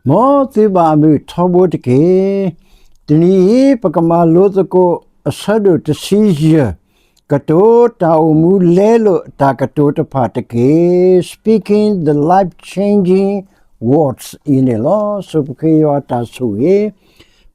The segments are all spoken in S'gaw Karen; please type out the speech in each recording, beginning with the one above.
မ်သုဘၣ်အမုာ်ထီဘိတက့ၢ်. တနံၤအံၤ ပကမၤလိသကိးအဆၢဒိၣ်တဆံယဲၢ်, ကတိၤတၢ်အိၣ်မူလဲလိာ်အတၢ်ကတိၤတဖၣ်တက့ၢ်. Speaking the life-changing words အံၤန့ၣ်လီၤ. ဆိပဃ့ယွၤအတၢ်ဆိၣ်ဂ့ၤ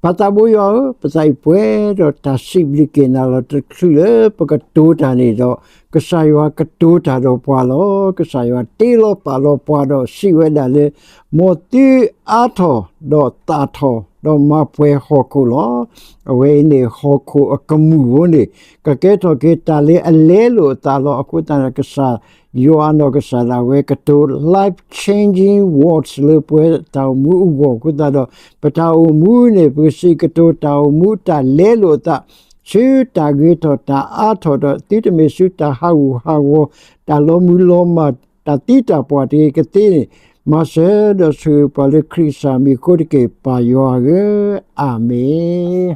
ပၢ်သးဘိယွၤဧၢ, ပသးအံၤပှဲၤဒီးတၢ်စံးဘျုးက့ၤနၤလီၤ. တချုးလၢပကတိၤတၢ်န့ၣ်ဒီး ကစၢ်ယွၤကတိၤတၢ်ဒီးပှၤလီၤ. ကစၢ်ယွၤတ့လီၤပာ်လီၤပှၤဒီးစံးဝဲဒၣ်လၢ မ်သုအါထီၣ်ဒီးသၣ်ထီၣ်ဒီးမၤပှဲၤဟီၣ်ခိၣ်လီၤ. အဝဲအံၤန့ၣ် ဟီၣ်ခိၣ်အကမူၣ်ဖိန့ၣ် ကကဲထီၣ်က့ၤတၢ်လၢအလဲလိာ်အသးလီၤ. အဃိသတးန့ၣ် ကစၢ်ယွၤအနီၢ်ကစၢ်ဒၣ်ဝဲကတိၤ life-changing words လၢပဝဲတၢ်အိၣ်မူအဂီၢ်အဃိသတးဒီး ပတၢ်အိၣ်မူန့ၣ် ပကစံးကတိၤတၢ်အိၣ်မူတၢ်လဲလိာ်အသး ဆူတၢ်ဂ့ၤထီၣ်တၢ်အါထီၣ်ဒီး သုတမ့ၢ်ဆူတၢ်ဟးဂူာ်ဟးဂီၤ တၢ်လီၤမုၢ်လီၤမၢ် တၢ်သံတၢ်ပှၢ်တဂ့ၤကသ့န့ၣ် မၤစၢၤဒီးဆိၣ်ဂ့ၤပှၤလၢခရံာ်ကစၢ်မံၤအဃိတက့ၢ် ပၢ်ယွၤဧၢ, အၤမ့ၣ်.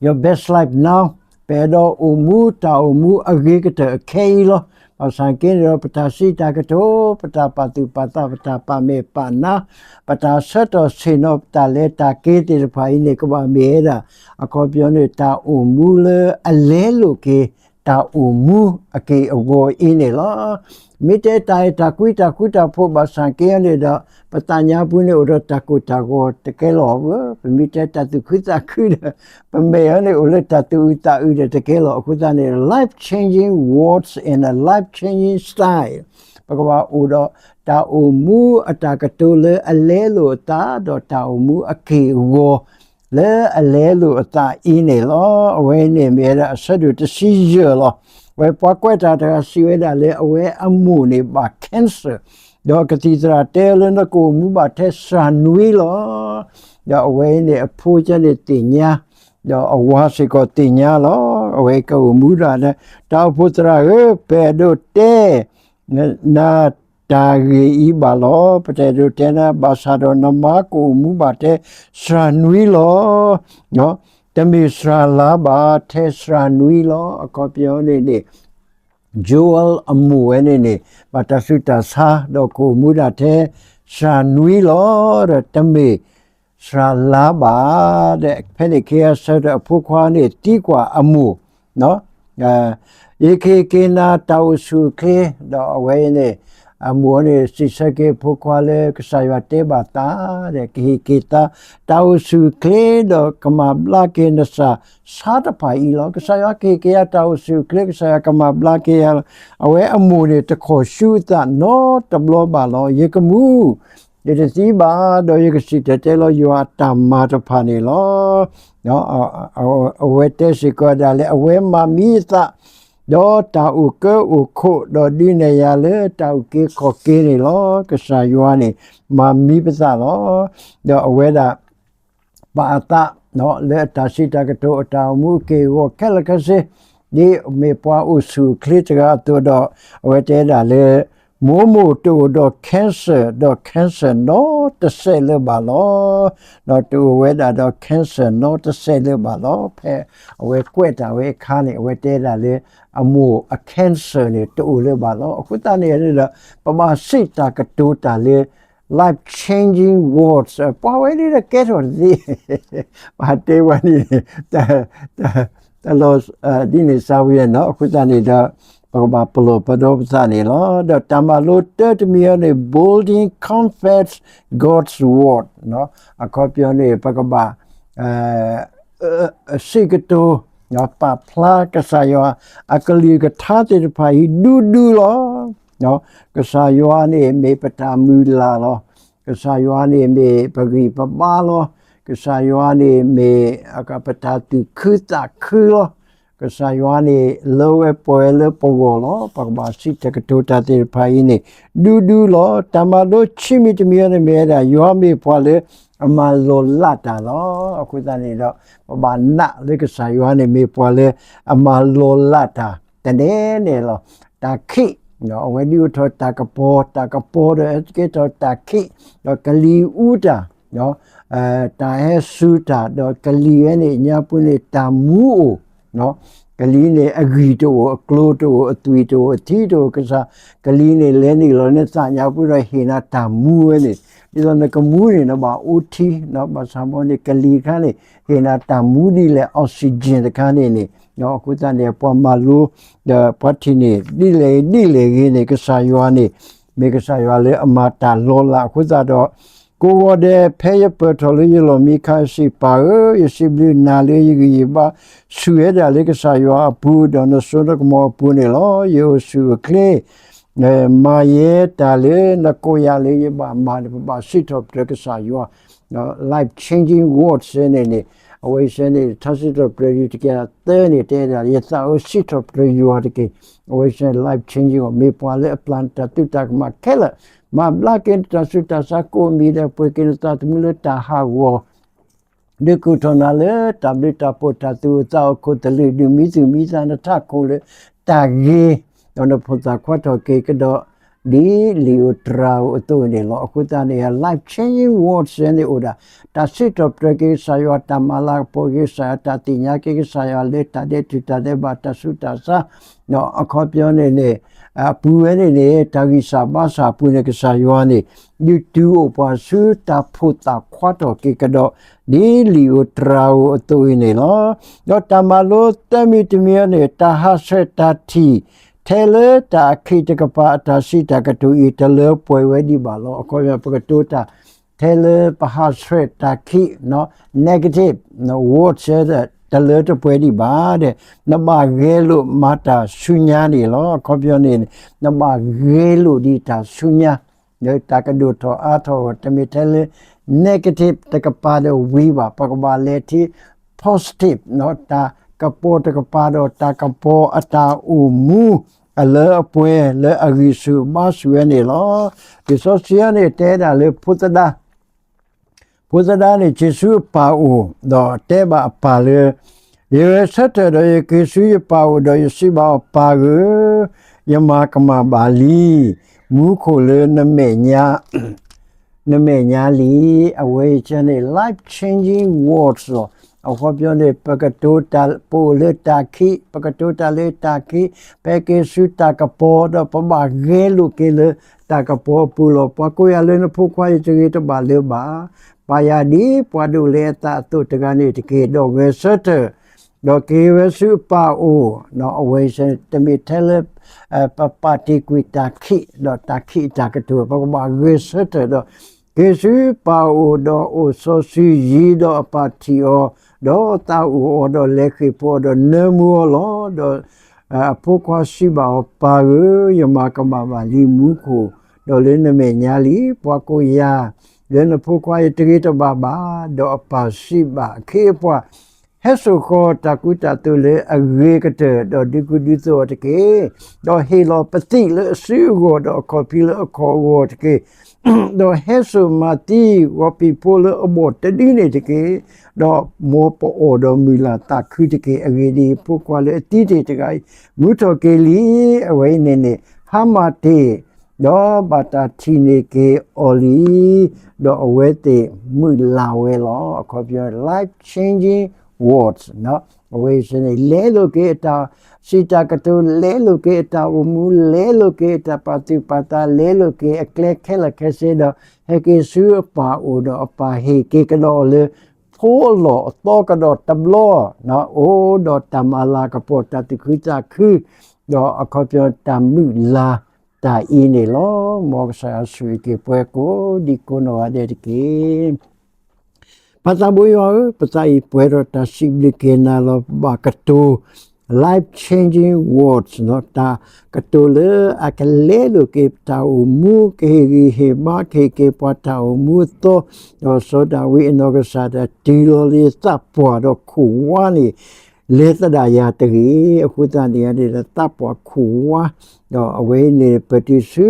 Your best life now. ပအဲၣ်ဒိးအိၣ်မူတၢ်အိၣ်မူအဂ့ၤကတၢၢ်အခဲအံၤလီၤ. ဘၣ်ဆၣ်က့န့ၣ်ဒီး ပတၢ်စံးတၢ်ကတိၤ, ပတၢ်ပာ်သူၣ်ပာ်သး, ပတၢ်ပာ်မဲာ်ပာ်နါ, ပတၢ်ဆၢထီၣ်ဆ့ၣ်နီၤ ပတၢ်လဲၤတၢ်က့ၤသ့ၣ်တဖၣ်အံၤန့ၣ် ကဘၣ်မ့ၢ်ဝဲဒၣ် အခီပညီန့ၣ် တၢ်အိၣ်မူလၢအလဲလိာ်က့ၤ တၢ်အိၣ်မူအက့ၢ်အဂီၤအံၤန့ၣ်လီၤ. မ့ၢ်တဲတၢ်အဲၣ်တၢ်ကွံတၢ်ဃူတၢ်ဖိးဘၣ်ဆၣ်က့န့ၣ်ဒီး ပသးညါပူၤန့ၣ်အိၣ်ဒီးတၢ်ကိၢ်တၢ်ဂီၤတကဲလီၤဧၢ, ပမ့ၢ်တဲတၢ်သူၣ်ခုသးခုဒီး ပမဲာ်အံၤန့ၣ်အိၣ်လၢတၢ်သူၣ်အုးသးအုးဒီးတကဲလီၤ. အဃိသတးန့ၣ် life-changing words and a life-changing style. ပကဘၣ်အိၣ်ဒီးတၢ်အိၣ်မူအတၢ်ကတိၤလၢအလဲလိာ်အသး ဒီးတၢ်အိၣ်မူအက့ၢ်အဂီၤ လၢအလဲလိာ်အသးအံၤန့ၣ်လီၤ. အဝဲန့ၣ်မ့ၢ်ဝဲဒၣ်အဆၢဒိၣ်တဆံယဲၢ်လီၤ. အဝဲပှၤကွဲးတၢ်တဂၤစံးဝဲဒၣ်လၢအဝဲအမိၢ်န့ၣ်ဘၣ် cancer, ဒီးကသံၣ်သရၣ်တဲလၢ နကအိၣ်မူဘၣ်ထဲစှၤနွံလီၤ. ဒီးအဝဲအံၤန့ၣ်အဖိကဲန့ၣ်သ့ၣ်ညါ, ဒီးအဝၤစ့ၢ်ကီးသ့ၣ်ညါလီၤ. အဝဲကအိၣ်မူဒၣ်လၢ တၢ်အိၣ်ဖှိၣ်သရၣ်ဧၢ, ပအဲၣ်ဒိးတဲ နၤတၢ်ဂ့ၢ်အံၤဘၣ်လီၤ. ပတအဲၣ်ဒိးတဲနၤ ဘၣ်ဆၣ်ဒီးနမါကအိၣ်မူဘၣ်ထဲစှၤနွံလီၤ. တမ့ၢ်စှၤလါဘၣ်, ထဲစှၤနွံလီၤ. အခီပညီန့ၣ်န့ၣ် Joel အမိၢ်ဝဲန့ၣ်န့ၣ် ဘၣ်တၢ်ဆူးတၢ်ဆါ ဒီးကအိၣ်မူဒၣ်ထဲစှၤနွံလီၤ. ဒီးတမ့ၢ်စှၤလါဘၣ်. ဒီးဖဲန့ၣ်အခါဆၢဒီးအဖိခွါန့ၣ်သံကွၢ်အမိၢ် ယကဟ့ၣ်က့ၤနၤတၢ်အိၣ်ဆူၣ်အိၣ်ချ့, ဒီးအဝဲအံၤန့ၣ် အမိၢ်န့ၣ်စံးဆၢက့ၤအဖိခွါလၢ ကစၢ်ယွၤတဲဘၣ်သးဒီး ကဟ့ၣ်က့ၤသး တၢ်အိၣ်ဆူၣ်အိၣ်ချ့ ဒီးကမၤဘျါက့ၤနစၢ်ဆါတဖၣ်အံၤလီၤ. ကစၢ်ယွၤကဟ့ၣ်က့ၤယၤတၢ်အိၣ်ဆူၣ်အိၣ်ချ့, ကစၢ်ယွၤကမၤဘျါက့ၤယၤလီၤ. အဝဲအမိၢ်န့ၣ်တခီၣ်ဆူအသးနီတဘျီဘၣ်လီၤ. ယကမူ ယတသံဘၣ်, ဒီးယကစံၣ်တဲၤတဲလီၤယွၤအတၢ်မၤတဖၣ်န့ၣ်လီၤ. အဝဲတဲစ့ၢ်ကီးဒၣ်လၢ အဝဲမၤမံအသး ဒီးတၢ်အိၣ်ကၢအိၣ်ခိး ဒီးဒုးနဲၣ်ယၤလၢတၢ်အုၣ်က့ၤခီၣ်က့ၤန့ၣ်လီၤ. ကစၢ်ယွၤန့ၣ် မၤမံပသးလီၤ. ဒီးအဝဲဒၣ် ပာ်အသး လၢအတၢ်စံးတၢ်ကတိၤအတၢ်အိၣ်မူအက့ၢ်အဂီၤခဲလၢာ်ခဲဆ့ ဒ်မ့ၢ်ပှၤအိၣ်ဆူၣ်အိၣ်ချ့တဂၤအသိးဒီး အဝဲတဲဒၣ်လၢ မိၢ်မိၢ်တအိၣ်ဒီး cancer ဒီး cancer နီတစဲးလၢၤဘၣ်လီၤ. ဒီးတအိၣ်ဝဲဒၣ်ဒီး cancer နီတစဲးလၢၤဘၣ်လီၤ. ဖဲအဝဲကွဲးတၢ်ဝဲအခါန့ၣ် အဝဲတဲဒၣ်လၢ အမိၢ်အ cancer န့ၣ် တအိၣ်လၢၤဘၣ်လီၤ. အဃိသတးန့ၣ်ဒီး ပဘၣ်စံးတၢ်ကတိၤတၢ်လၢ life-changing words ပှၤဝဲဒၣ်ကဲထီၣ်တသ့ ပတဲဝဲန့ၣ် တလီၤ ဒ်န့ၣ်စါဝဲနီၤ. အဃိသတးန့ၣ်ဒီး ပကဘၣ်ပလီၢ်ပဒီပသးန့ၣ်လီၤ. ဒီးတၢ်မၤလိတၢတမံၤအံၤန့ၣ် boldly confess God's word အခီပညီန့ၣ် ပကဘၣ် စံးကတိၤ ပာ်ဖျါကစၢ်ယွၤ အကလုၢ်ကထါသ့ၣ်တဖၣ်အံၤ ဒူဒူလီၤ. ကစၢ်ယွၤန့ၣ်မ့ၢ်ပတၢ်မုၢ်လၢ်လီၤ. ကစၢ်ယွၤန့ၣ်မ့ၢ်ပဂံၢ်ပဘါလီၤ. ကစၢ်ယွၤန့ၣ်မ့ၢ်ပတၢ်သူၣ်ခုသးခုလီၤ. ကစၢ်ယွၤန့ၣ် လၢဝဲပှဲၤလၢပဂီၢ်လီၤ. ပကဘၣ်စံးတၢ်ကတိၤတၢ်သ့ၣ်တဖၣ်အံၤန့ၣ် ဒူဒူလီၤ. တၢ်မၤလိခံမံၤတမံၤအံၤန့ၣ်မ့ၢ်ဝဲဒၣ် ယွၤမ့ၢ်ပှၤလၢအမၤလီၤလးတၢ်လီၤ. အဃိသတးန့ၣ်ဒီး ပဘၣ်နာ်လၢကစၢ်ယွၤန့ၣ်မ့ၢ်ပှၤလၢအမၤလီၤလးတၢ် တနဲန့ၣ်လီၤ. တၢ်ခံး အဝဲဒ်အိၣ်ထီၣ်တၢ်ကပီၤ, တၢ်ကပီၤဒီးဟဲကဲထီၣ်တၢ်ခံး, ဒီးကလံၤအူတၢ်, တၢ်ဟဲစူၤတၢ်, ဒီးကလံၤဝဲန့ၣ် ညါပူၤန့ၣ် တၢ်မူအိၣ်, ကလံၤန့ၣ် အဂံၢ်တအိၣ်, အကျိၤတအိၣ်, အသွံၣ်တအိၣ်, အထံတအိၣ်, ကစၢ် ကလံၤန့ၣ် လဲၤနုာ်လီၤနသးညါပူၤဒီးဟ့ၣ်နၤတၢ်မူဝဲန့ၣ် ဒ်သိးနကမူန့ၣ် နဘၣ်အိၣ်ထံ, ဘၣ်ဆၣ်မ့ၢ်န့ၣ် ကလံၤတခါန့ၣ် ဟ့ၣ်နၤတၢ်မူဒ်လဲၣ် oxygen တခါန့ၣ်န့ၣ်, အဃိသတးန့ၣ် ပှၤမၤလိ ဒီးပှၤထံၣ်န့ၢ်ဒ်လဲၣ်ဂ့ၤဒ်လဲၣ်ဂ့ၤန့ၣ် ကစၢ်ယွၤန့ၣ် မ့ၢ်ကစၢ်ယွၤလၢအမၤတၢ်လီၤလးအဃိသတးဒီး ကိးဂီၤဒဲး ဖဲယပၢၢ်ထီၣ်လၢယလီၢ်မံခါ ယစံးဘျုးနၤလၢယဂံၢ်ယဘါ ဆူၣ်ဝဲဒၣ်လၢကစၢ်ယွၤအပူၤ ဒီးနစိနကမီၤအပူၤန့ၣ်လီၤ. ယအိၣ်ဆူၣ်အိၣ်ချ့ မၤယဲတၢ်လၢနကိးယၤလၢယဘၣ်မၤန့ၣ် ပဘၣ်စံးထီၣ်ပတြၢၤကစၢ်ယွၤ, life changing words န့ၣ်န့ၣ်, အဝဲစဲန့ၣ် ထါစံးထီၣ်ပတြၢၤယုၢ်တကယၤသၢန့ၣ် တဲဒၣ် ယသးအိၣ်စံးထီၣ်ပတြၢၤယွၤတက့ၢ်. အဝဲစဲန့ၣ် life changing words မ့ၢ်ပှၤလၢအပျၢ်နတၢ်သူၣ်တၢ်ကမၣ်ခဲလၢာ်, မၤဘျါက့ၤနတၢ်ဆူးတၢ်ဆါကိးမံၤဒဲး ပှ့ၤက့ၤနသးသမူလၢတၢ်ဟးဂီၤ ဒုးကူၣ်ထီၣ်နၤလၢတၢ်ဘျုးတၢ်ဖှိၣ်တၢ်သူၣ်အိၣ်သးအိၣ်ခိၣ်သလုး ဒုးမံသူၣ်မံသးနထးခိၣ်လၢတၢ်ဂ့ၤ, ဒီးနဖိသၣ်ခွါထီၣ်က့ၤကဒီး ဒ်လံာ်ဧိၤတြၤဧိၤအသိးန့ၣ်လီၤ. အဃိသတးန့ၣ် life changing words န့ၣ်အိၣ်ဒၣ် တၢ်စံးထီၣ်ပတြၢၤက့ၤကစၢ်ယွၤ တၢ်မၤလၤကပီၤက့ၤကစၢ်ယွၤ တၢ်သ့ၣ်ညါက့ၤကစၢ်ယွၤလၢတၢ်ဒဲးတူၢ်တၢ်ဒဲးဘး တၢ်ဆူးတၢ်ဆါ အခီပညီန့ၣ်န့ၣ် အပူၤဝဲန့ၣ်န့ၣ် တၢ်ဂံၢ်စၢ်ဘါစၢ်အပူၤန့ၣ် ကစၢ်ယွၤန့ၣ် ဒုးတုၤအိၣ်ပှၤဆူတၢ်ဖိသၣ်ခွါထီၣ်က့ၤကဒီး ဒ်လံာ်ဧိၤတြၤဧိၤအသိးအံၤန့ၣ်လီၤ. ဒီးတၢ်မၤလိသၢမံၤတမံၤအံၤန့ၣ် တၢ်ဟးဆှဲးတၢ်ထံၣ် ထဲလၢတၢ်အခံးတကပၤအတၢ်စံးတၢ်ကတိၤအံၤ တလၢပှဲၤဝဲဒံးဘၣ်လီၤ. အခီပညီ ပကတိၤတၢ် ထဲလၢပဟးဆှဲးတၢ်ခံး negative words တလၢတပှဲၤဒံးဘၣ်ဒီး နဘၣ်ဂဲၤလိာ်မၤတၢ်ဆူညါန့ၣ်လီၤ. အခီပညီန့ၣ် နဘၣ်ဂဲၤလိာ်ဒံးတၢ်ဆူညါ လၢတၢ်ကဒိၣ်ထီၣ်အါထီၣ်အဂီၢ် တမ့ၢ်ထဲလၢ negative တကပၤဒီးဝံၤဘၣ် ပကဘၣ်လဲၤထံ positive တၢ်ကပီၤတကပၤဒီးတၢ်ကပီၤအတၢ်အိၣ်မူ အလၢအပှဲၤလၢအဂံၢ်ဆူၣ်ဘါဆူၣ်ဝဲန့ၣ်လီၤ. လံာ်စီဆှံန့ၣ်တဲဒၣ်လၢဖိသဒါ ဖိသဒါန့ၣ် က့ၤဆူအပၢ်အိၣ် ဒီးတဲဘၣ်အပၢ်လၢ ယဂဲၤဆၢထၢၣ်ဒီးယက့ၤဆူယပၢ်အိၣ် ဒီးယစံးဘၣ်အီၤ ပၢ်ဧၢ, ယမၤကမၣ်ဘၣ်လံ, မူခိၣ်လၢနမဲာ်ညါ နမဲာ်ညါလံ. အဝဲအံၤန့ၣ် life changing words လီၤ. အခီပညီန့ၣ် ပကတိၤတၢ် ပအိၣ်လၢတၢ်ခံး ပကတိၤတၢ်လၢတၢ်ခံး ပဟဲက့ၤဆူတၢ်ကပီၤ ဒီးပဘၣ်ဂဲၤလိာ်က့ၤလၢတၢ်ကပီၤအပူၤလီၤ. ပှၤကိးယၤလၢနဖိခွါအံၤတဂ့ၤတဘၣ်လၢၤဘၣ်. ပာ်ယၤဒ်ပှၤဒိးလဲအသးအသိးတဂၤန့ၣ်တက့ၢ်. ဒီးဂဲၤဆၢထၢၣ် ဒီးက့ၤဝဲဆူအပၢ်အိၣ်, အဝဲအံၤန့ၣ် တမ့ၢ်ထဲလၢ ပပာ်တ့ၢ်ကွံာ်တၢ်ခံး ဒီးတၢ်ခံးအတၢ်ကတိၤ ပကဘၣ်ဂဲၤဆၢထၢၣ်ဒီး က့ၤဆူပၢ်အိၣ် ဒီးအိၣ်စီၤစုၤယံၤ ဒီးအပၢ်ထံၣ်အီၤ, ဒီးသးအိၣ်အီၤ ဒီးလဲၤဃ့ၢ်ပှၤအီၤ ဒီးနၢမူအီၤလီၤ. ဒီးအဖိခွါစံးဘၣ်အီၤ, ပၢ်ဧၢ, ယမၤကမၣ်ဘၣ်လံမူခိၣ်, ဒီးလၢနမဲာ်ညါလံ. ပှၤကိးယၤလၢနဖိခွါအံၤတဂ့ၤတဘၣ်ဘၣ်. ဒီးအပၢ်စံးဘၣ်အခ့အပှၤ, ဟဲစိာ်ဃီၤတၢ်ကူတၢ်သိးလၢအဂ့ၤကတၢၢ်, ဒီးဒုးကူဒုးသိးအီၤတက့ၢ်. ဒီးဟ့ၣ်လီၤပသံၣ်လၢအစုအဂီၢ်, ဒီးအခီၣ်ဖံးလၢအခီၣ်အဂီၢ်တက့ၢ်. ဒီးဟဲစိာ်မၤသံဂီၤဖံးဖိလၢအဘီၣ်တဒုန့ၣ်တက့ၢ်. ဒီးမ်ပအီၣ်ဒီးမုာ်လၤသးခုတက့ၢ်. အဂ့ၢ်ဒ်အံၤ, ဖိခွါလၢအသံတ့ၢ်တဂၤအံၤ မူထီၣ်က့ၤလံ. အဝဲအံၤန့ၣ်န့ၣ် ဟါမၢ်တ့ၢ် ဒီးဘၣ်တၢ်ထံၣ်န့ၢ်က့ၤအီၤလံ. ဒီးအဝဲသ့ၣ်မုၢ်လၢ်ဝဲလီၤ. အခီပညီ life changing words အဝဲအံၤန့ၣ် လဲလိာ်က့ၤအတၢ်စံးတၢ်ကတိၤ, လဲလိာ်က့ၤအတၢ်အိၣ်မူ, လဲလိာ်က့ၤအတၢ်ပာ်သူၣ်ပာ်သး, လဲလိာ်က့ၤအကျဲခဲလၢာ်ခဲဆ့ဒီး ဟဲက့ၤဆူအပၢ်အိၣ်ဒီးအပၢ်ဟ့ၣ်က့ၤကဒီးအီၤလၢ ဖိလီၢ်အသီကဒီးတဘျီ, အိၣ်ဒီးတၢ်မၤလၤကပီၤ တၢ်သူၣ်ခုသးခု, ဒီးအခီပညီတၢ်မုၢ်လၢ်တၢ်အံၤန့ၣ်လီၤ. မ်ကစၢ်ယွၤဆိၣ်ဂ့ၤက့ၤပှၤကိးဒံကိးနီၢ်ဂၤဒဲးတက့ၢ်. ပၢ်သးဘိယွၤဧၢ, ပသးအံၤပှဲၤဒီးတၢ်စံးဘျုးက့ၤနၤလီၤ. ပဘၣ်ကတိၤ life changing words တၢ်ကတိၤလၢအကလဲလိာ်က့ၤတၢ်အိၣ်မူ, ကဟ့ၣ်ဂံၢ်ဟ့ၣ်ဘါ, ကဟ့ၣ်က့ၤပှၤတၢ်အိၣ်မူအသီ, ဒီးစီၤဒၤဝံးအနီၢ်ကစၢ်ဒၣ် တုၤလီၤလၢသးပှၢ်ဒီးခိၣ်ဝါန့ၣ် လဲၤသဒၣ်ယၤတဂ့ၤ. အဃိသတးန့ၣ် ဒ်သးပှၢ်ခိၣ်ဝါ, ဒီးအဝဲန့ၣ် ပတုၤဆူ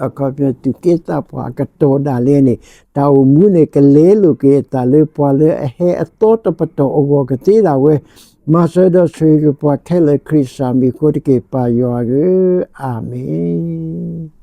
အခီပညီ သူၣ်က့သးပှၢ်အကတီၢ်ဒၣ်လဲာ်န့ၣ် တၢ်အိၣ်မူန့ၣ် ကလဲလိာ်က့ၤအသးလၢပှၤလၢအဟဲအသီတပတီၢ်အဂီၢ်ကသ့ဒၣ်ဝဲ, မၤစၢၤဒီးဆိၣ်ဂ့ၤက့ၤပှၤခဲလၢာ် ခရံာ်စၢ်မံၤအဃိတက့ၢ် ပၢ်ယွၤဧၢ, အၤမ့ၣ်.